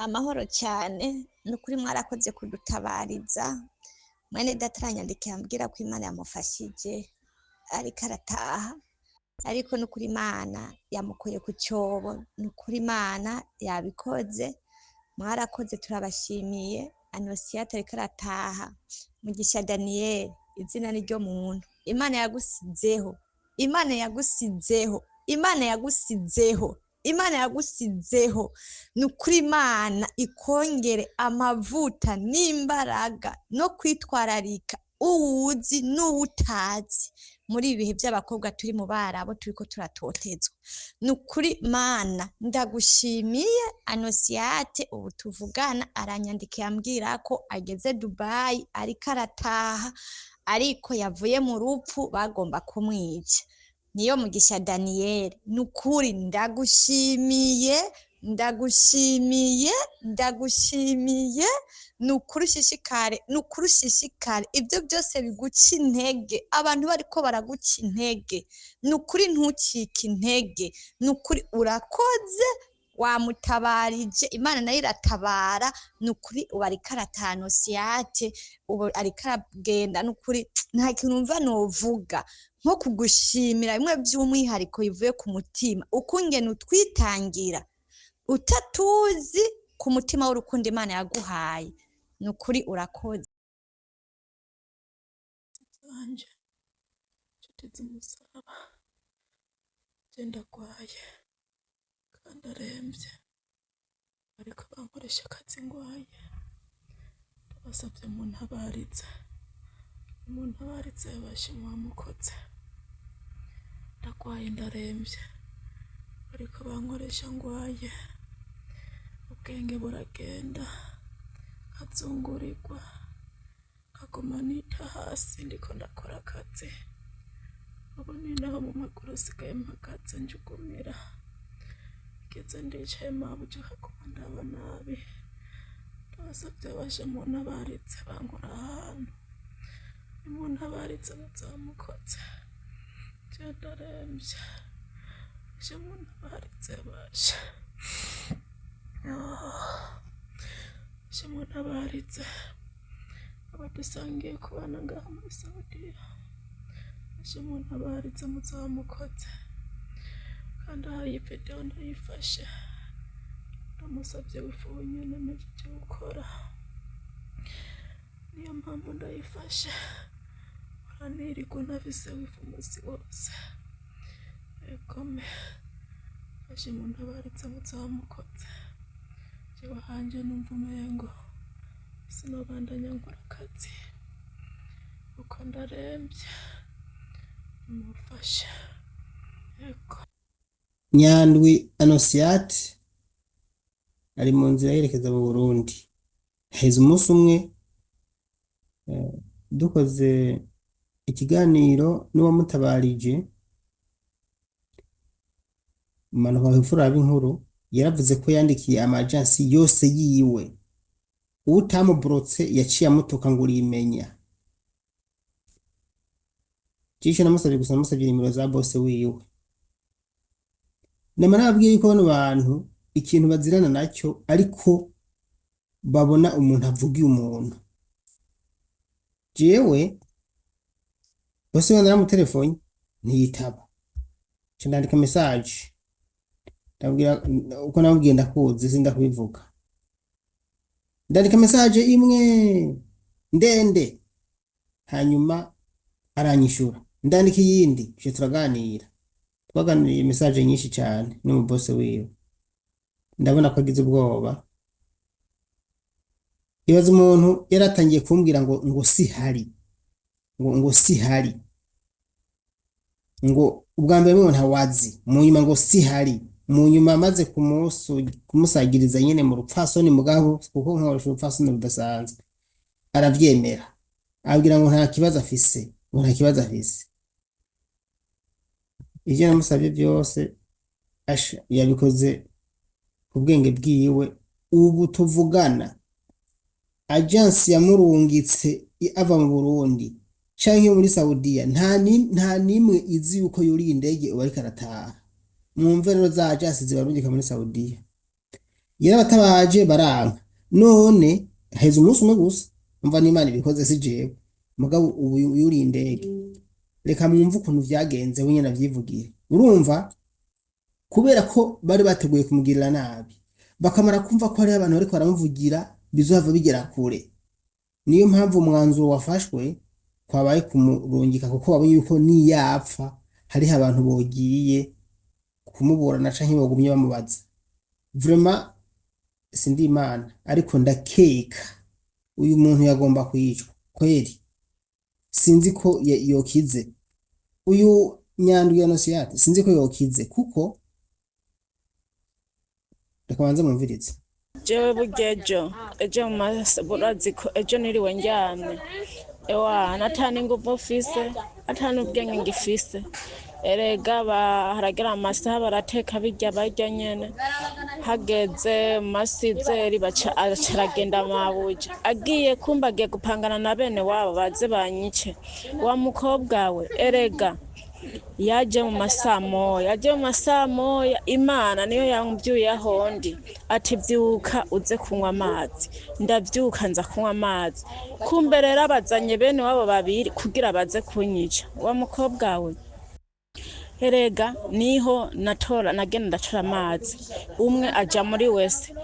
Amahoro cyane, ni ukuri mwarakoze kudutabariza. Mwene data aranyandikiye ambwira ko Imana yamufashije ariko arataha, ariko ni ukuri Imana yamukuye ku cyobo, ni ukuri Imana yabikoze. Mwarakoze, turabashimiye. Anosiyate ariko arataha. Mugisha Daniyeli, izina ni ryo muntu. Imana yagusizeho, Imana yagusizeho, Imana yagusizeho, Imana yagusizeho. Ni ukuri Imana ikongere amavuta n'imbaraga no kwitwararika uwuzi n'uwutazi muri ibi bihe by'abakobwa turi mu Barabo turiko turatotezwa. Ni ukuri Mana ndagushimiye. Anosiyate ubu tuvugana aranyandikiye ambwira ko ageze Dubayi, ariko arataha, ariko yavuye mu rupfu bagomba kumwica. Niyo Mugisha Daniyeli, ni ukuri ndagushimiye, ndagushimiye, ndagushimiye. Ni ukuri ushishikare, ni ukuri ushishikare. Ibyo byose biguca intege, abantu bariko baraguca intege, ni ukuri ntucike intege. Ni ukuri urakoze, wamutabarije, Imana nayo iratabara. Ni ukuri ubu ariko arataha Nosiyate, ubu ariko aragenda. Ni ukuri nta kintu numva novuga nko kugushimira bimwe by'umwihariko bivuye ku mutima, ukungene utwitangira utatuzi ku mutima w'urukundo Imana yaguhaye. Ni ukuri urakoze. Zanje, nshuti z'umusaraba, je ndagwaye kandi aremvye, ariko bankoresha akazi ngwaye. Ndabasavye muntabarize, muntabarize bashe mwamukoze. Ndagwaye, ndaremvye, ariko bankoresha ngwaye. Ubwenge buragenda, nkazungurirwa, nkaguma nita hasi ndiko ndakora akazi. Ubu ni naho mu maguru sigaye mpagaze njugumira, ngeze ndicaye mabuja nkaguma ndaba nabi. Ndabasavye bashe muntabarize, bankura ahantu, nimuntabarize muzamukoze. Je ndaremvye, bashe muntabarize, bashe bashe muntabarize. Abadusangiye kubana ngaha muri Saudiya, bashe muntabarize muzamukoze. Kandi aha iyi video ndayifashe, ndamusavye wifu nyene mpejeje gukora, niyo mpamvu ndayifashe. Uranirirwa ntafise wifu umunsi wose. Egome, fashe muntabarize muzamukoze. Jewe hanje numva umengo sinobandanya nkora akazi kuko ndaremvye, nimumfashe. Ego. Nyandwi Anosiate ari mu nzira yerekeza mu Burundi. Haheze umunsi umwe dukoze ikiganiro n'uwamutabarije Manuka Imfura b'inkuru, yaravuze ko yandikiye ama agency yose yiwe, utamuborotse yaciye amutuka ngo urimenya. Cisho namusabye gusa, namusabye nimero za boss wiwe. Nama nababwiye yuko bano bantu ikintu bazirana nacyo, ariko babona umuntu avugiye umuntu. Jewe bose we naramutelefone ntiyitaba, nca ndandika message, ndabwira uko namubwiye, ndakuzi sindakubivuga. Ndandika message imwe ndende, hanyuma aranyishura. Ndandika iyindi, tuje turaganira. Twaganiriye message nyinshi cyane n'umu boss wiwe. Ndabona ko agize ubwoba. Ibaza umuntu yaratangiye kumbwira ngo sihari, ngo sihari, ngo ubwa mbere mwe ntawazi, mu nyuma ngo sihari, mu nyuma amaze kumusagiriza nyene mu rupfasoni, mugabo kuko nkoresha urupfasoni rudasanzwe, aravyemera, abwira ngo nta kibazo afise, ngo nta kibazo afise. Ivyo namusavye vyose asha yabikoze ku bwenge bwiwe. Ubu tuvugana, agence yamurungitse ava mu Burundi canke yo muri Saudiya nta nimwe izi yuko yuriye indege ubu ariko arataha. Mwumve rero za agence zibarungika muri Saudiya. Yarabatabaje baranka, none heza umunsi umwe gusa, umva n'Imana ibikoze si jewe. Mugabo ubu yuriye indege. Reka mwumve ukuntu vyagenze, we nyene avyivugire. Urumva, kubera ko bari bateguye kumugirira nabi, bakamara kumva ko hariho abantu bariko baramuvugira, bizohava bigera kure. Niyo mpamvu umwanzuro wafashwe kwabaye kumurungika, kuko babonye yuko niyapfa hariho abantu bogiye kumuburana canke bogumye bamubaza. Vraiment sindi Imana, ariko ndakeka uyu muntu yagomba kwicwa kweri. Sinzi ko yokize uyu Nyandwi Annonciate, sinzi ko yokize, kuko reka banze mwumvirize. Jewe burya ejo ejo mu maso, urazi ko ejo niriwe ndyamye, ewana ata n'inguvu mfise, ata n'ubwenge ngifise. Erega haragera amasaha barateka birya barya nyene, hageze mu masizeri baca aca aragenda mabuja, agiye kumba agiye gupangana na bene wabo baze banyice. Wa mukobwa we, erega yaje mu masamoya, yaje mu masamoya. Imana niyo yambyuye ahondi ati: "Vyuka uze kunywa amazi." Ndavyuka nza kunywa amazi, kumbe rero abazanye bene wabo babiri kugira baze kunyica. Wa mukobwa we, erega niho natora, nagenda ndatora amazi, umwe aja muri wese,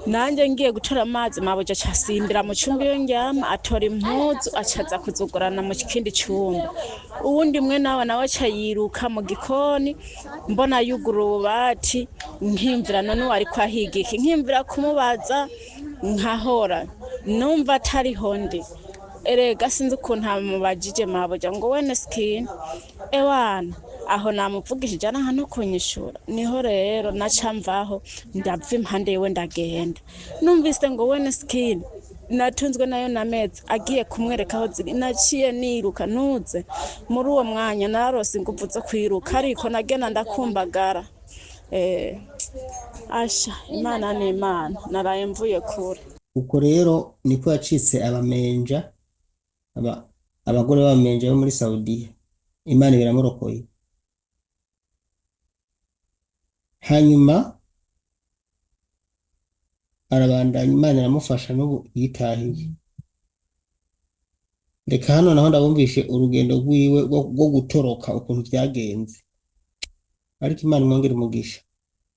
nanjye ngiye gutora amazi, mabuja aca asimbira mu cumba iyo ndyama, atora impuzu, acaza kuzugurana mu kindi cumba. Uwundi mwe nawe aca yiruka mu gikoni, mbona yugura ububati, nkimvira none uwo ariko ahiga iki, nkimvira kumubaza, nkahora numva atariho ndi. Erega sinzi ukuntu amubajije mabuja ngo: "Wene sikini?" Ewana aho namuvugishije araha no kunyishura. Niho rero naca mvaho, ndava impande yiwe, ndagenda. Numvise ngo wene sikini natunzwe nayo namezi agiye kumwereka aho ziri, naciye niruka ntuze. Muri uwo mwanya narose inguvu zo kwiruka, ariko nagenda ndakumbagara. Asha, Imana ni Imana, naraye mvuye kure. Uko rero niko yacitse abamenja, abagore b'abamenja bo muri Saudiya. Imana biramurokoye. Hanyuma arabandanya, Imana iramufasha, n'ubu yitahiye. Reka hano naho ndabumvishe urugendo rwiwe rwo gutoroka ukuntu vyagenze, ariko Imana imwongere umugisha.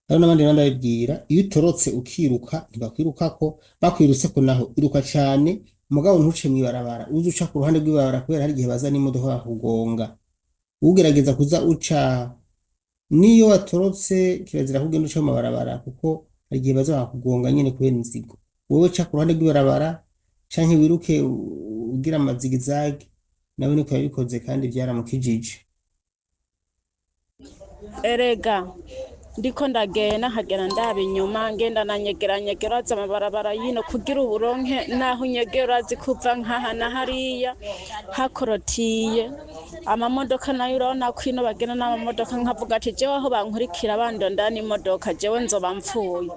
Hariho n'abandi rero ndabibwira: iyo utorotse ukiruka ntibakwirukako, bakwirutseko naho iruka cane, mugabo ntuce mw'ibarabara, uze uca ku ruhande rw'ibarabara, kubera hari igihe baza n'imodoka bakakugonga. Ugerageza kuza uca, niyo watorotse kirazira ko ugenda uca mu mabarabara, kuko hari igihe baza bakakugonga nyene kubera inzigo. Wewe ca ku ruhande rw'ibarabara canke wiruke ugira amazigizagi. Nawe niko yabikoze kandi vyaramukijije. Erega ndiko ndagenda, nkagera ndaba inyuma, ngenda nanyegera nyegera aza amabarabara yino kugira uburonke naho unyegera, urazi kuva nkaha na hariya hakorotiye amamodoka nayo, urabona ko ino bagenda n'amamodoka. Nkavuga ati: "Jewe aho bankurikira bandonda n'imodoka, jewe nzoba mpfuye."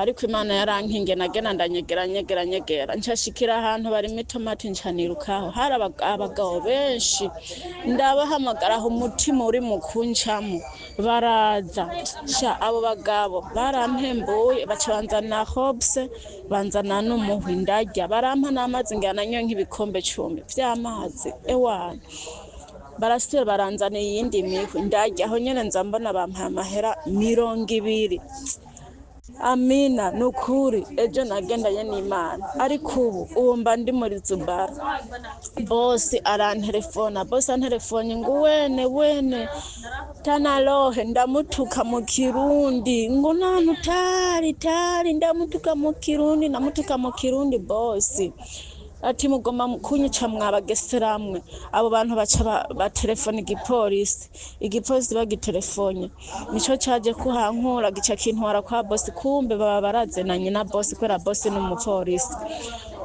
Ariko Imana yarankingiye, nagenda ndanyegera nyegera nyegera, nshashikira ahantu barima itomati, ncanirukaho. Hari abagabo benshi, ndabahamagara aho umutima uri mu kuncamo, baraza. Sha, abo bagabo barampembuye, baca banzana hobse, banzana n'umuhwi, ndarya, barampa n'amazi, ngira nanywe nk'ibikombe 10 vy'amazi. Ewana barasubira baranzana iyindi mihwi, ndarya. Aho nyene nza mbona bampaye amahera 20. Amina, nukuri ejo nagendanye n'Imana, ariko ubu mba ndi muri Zubara. Bosi arantelefona, bosi antelefone ngo: "Wene wene tanalohe." Ndamutuka mu Kirundi ngo nantu tari tari, ndamutuka mu Kirundi, ndamutuka mu Kirundi. Bosi ati: "Mugomba kunyica mwabageseramwe." Abo bantu baca batelefona igipolisi, igipolisi bagitelefonye nico caje kuhankura, gica kintwara kwa bosi. Kumbe baba barazinanye na bosi, kubera bosi ni umupolisi,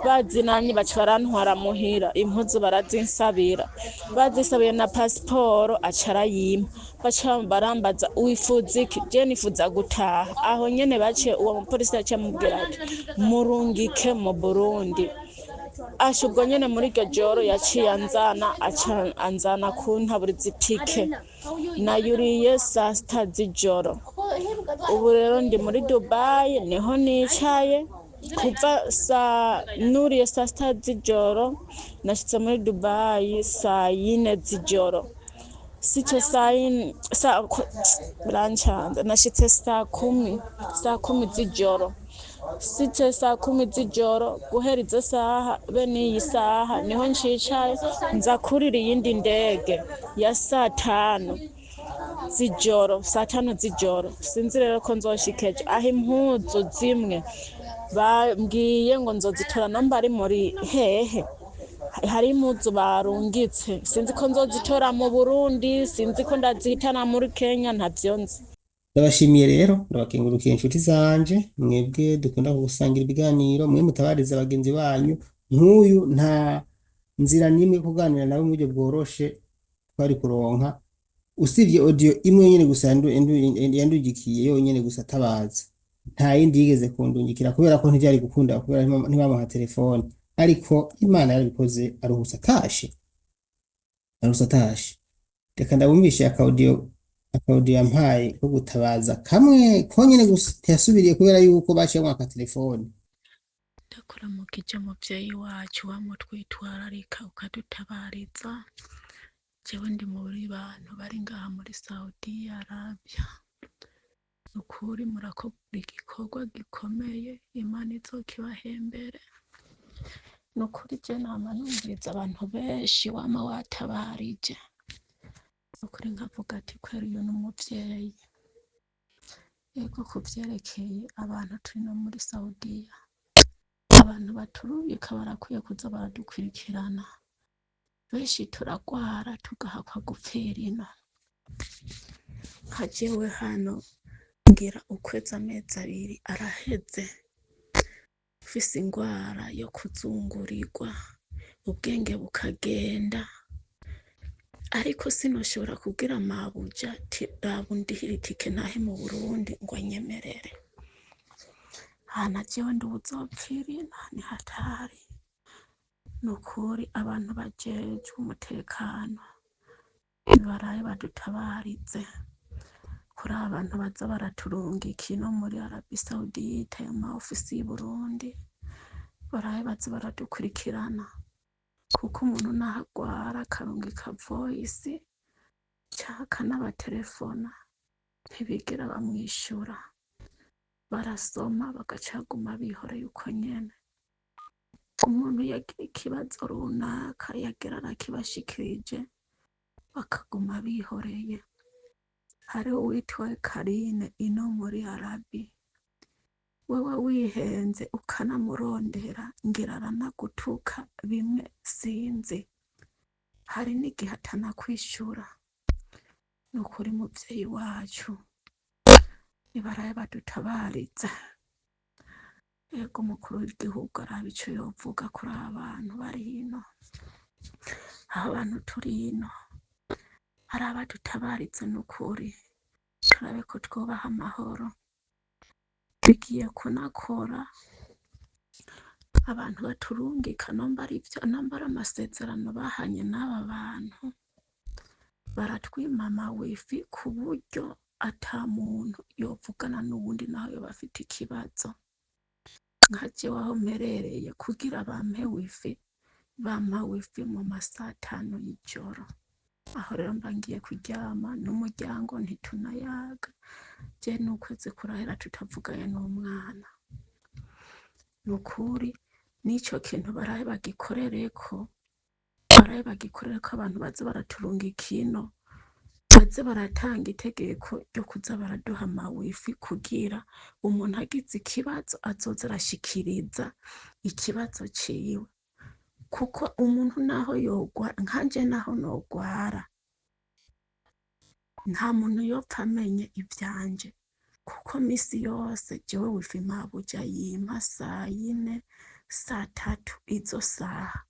bazinanye. Baca barantwara muhira, impuzu barazinsabira, bazisabiye na pasiporo aca arayimpa. Baca barambaza: "Wifuza iki?" "Je nifuza gutaha." Aho nyene baciye, uwo mupolisi yaciye amubwira ati: "Murungike mu Burundi." Asha, ubwo nyene muri iryo joro yaciye anzana, aca anzana kuntaburiza itike, nayuriye saa sita z'ijoro. Ubu rero ndi muri Dubai niho nicaye kuva saa nuriye saa sita z'ijoro, nashitse muri Dubai saa yine z'ijoro, sico saa yine birancanze, nashitse saa kumi z'ijoro, sice saa kumi z'ijoro. Guhera izo saha be n'iyi saha niho ncicaye, nza kurira iyindi ndege ya saa tanu z'ijoro, saa tanu z'ijoro. Sinzi rero ko nzoshika ejo. Aho impuzu zimwe bambwiye ngo nzozitora nomba ari muri hehe, hari impuzu barungitse, sinzi ko nzozitora mu Burundi, sinzi ko ndazihitana muri Kenya, ntavyo nzi. Ndabashimiye rero, ndabakengurukiye inshuti zanje, mwebwe dukunda gusangira ibiganiro, mwe mutabariza bagenzi banyu. Nk'uyu nta nzira n'imwe yo kuganira nawe mu buryo bworoshe twari kuronka, usibye audio imwe yonyene gusa yandugikiye yonyene gusa atabaza. Nta yindi yigeze kundungikira kubera ko ntivyari gukunda, kubera ntibamuha telefone. Ariko Imana yarabikoze, aruhutse atashe, aruhutse atashe. Reka ndabumvishe akaudio yampaye ko gutabaza kamwe konyene gusa, ntiyasubiriye kubera yuko baciye bamwaka telefone. Ndakuramukije muvyeyi wacu, wamutwitwararika ukadutabariza. Jewe ndi muri bantu bari ngaha muri Saudi Arabia. Nukuri murakora igikorwa gikomeye, Imana izokibahembere. Nukuri je nama numviriza abantu benshi wama watabarije, nukuri nkavuga ati kweri uyu ni umuvyeyi. Ego, kuvyerekeye abantu turi no muri Saudiya, abantu baturubika barakwiye kuza baradukurikirana. Benshi turagwara tugahakwa gupfira ino. Nka jewe hano ngira ukwezi amezi 2 araheze mfise ingwara yo kuzungurirwa, ubwenge bukagenda, ariko sinoshobora kubwira mabuja ti raba undihire itike ntahe mu Burundi ngo anyemerere. Hana jewe ndi uwuzopfira ino ni hatari. Nukuri abantu bajejwe umutekano nibarabe badutabarize kuri aba bantu baza baraturungika ino muri Arabie Saoudite mu ma ofisi y'Uburundi, barabe baze baradukurikirana, kuko umuntu naho agwara akarungika voice canke akanabaterefona ntibigera bamwishura, barasoma bagaca baguma bihoreye uko nyene. Umuntu yagira ikibazo runaka yagira arakibashikirije bakaguma bihoreye. Hariho uwitwa Karine ino muri Arabi, wewe wihenze ukanamurondera ngira aranagutuka bimwe sinzi, hari n'igihe atanakwishura. Nukuri muvyeyi wacu nibarabe badutabarize. Ego, umukuru w'igihugu arabe ico yovuga kuri aba bantu bari ino, aba bantu turi ino, arabe adutabarize nukuri, turabe ko twobaha amahoro. Bigiye kunakora abantu baturungika nomba arivyo, nomba ari amasezerano bahanye n'aba bantu, baratwima ama wifi ku buryo ata muntu yovugana n'uwundi naho yoba afite ikibazo. Nka jewe aho mperereye kugira bampe wifi, bampa wifi mu masaha 5 y'ijoro. Aho rero mba ngiye kuryama n'umuryango ntitunayaga, je n'ukwezi kurahera tutavuganye n'umwana. Nukuri n'ico kintu barabe bagikorereko, barabe bagikorereko, abantu baze baraturungika ino, baze baratanga itegeko ryo kuza baraduha ama wifi kugira umuntu agize ikibazo azoze arashikiriza ikibazo ciwe, kuko umuntu naho yogwara, nkanje naho nogwara nta muntu yopfa amenye ivyanje, kuko misi yose jewe wifi mabuja yimpa sayine, satatu izo saha.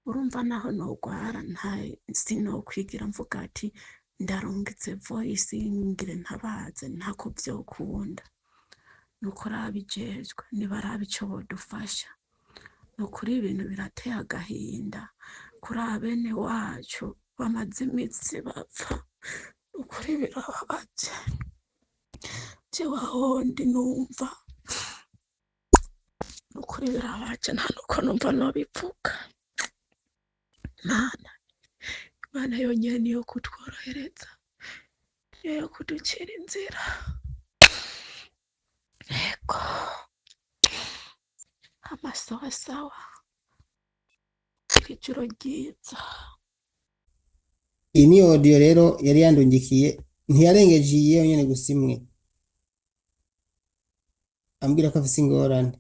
Urumva naho nogwara nta sinokwigira mvuga ati ndarungitse voice ngire ntabaze, ntako vyokunda. Nukuri ababijejwe nibarabe ico bodufasha. Nukuri ibintu birateye agahinda kuri bene wacu bamaze iminsi bapfa, nukuri birababaje. Jewe aho ndi numva nukuri birabaje, nta nuko numva nobivuga. Mana, Imana yonyene niyo kutworohereza, niyo yo kuducira inzira. Ego amasawasawa, ijoro ryiza. Iyi ni audio rero yari yandungikiye, ntiyarengeje iyi yonyene gusa imwe, ambwira ko afise ingorane,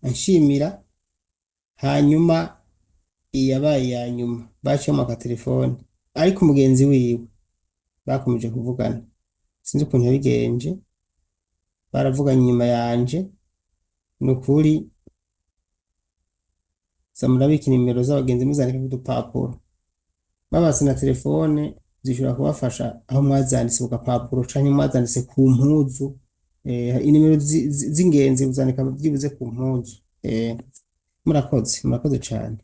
anshimira, hanyuma iyi yabaye iya nyuma baciyemo akatelefone, ariko umugenzi wiwe bakomeje kuvugana, sinzi ukuntu yabigenje, baravuganye inyuma yanje. Ni ukuri za murabika inimero z'abagenzi muzandika ku dupapuro, babatse na telefone zishobora kubafasha aho mwazanditse ku gapapuro canke mwazanditse ku mpuzu. Inimero z'ingenzi uzandika byibuze ku mpuzu. Murakoze, murakoze cane.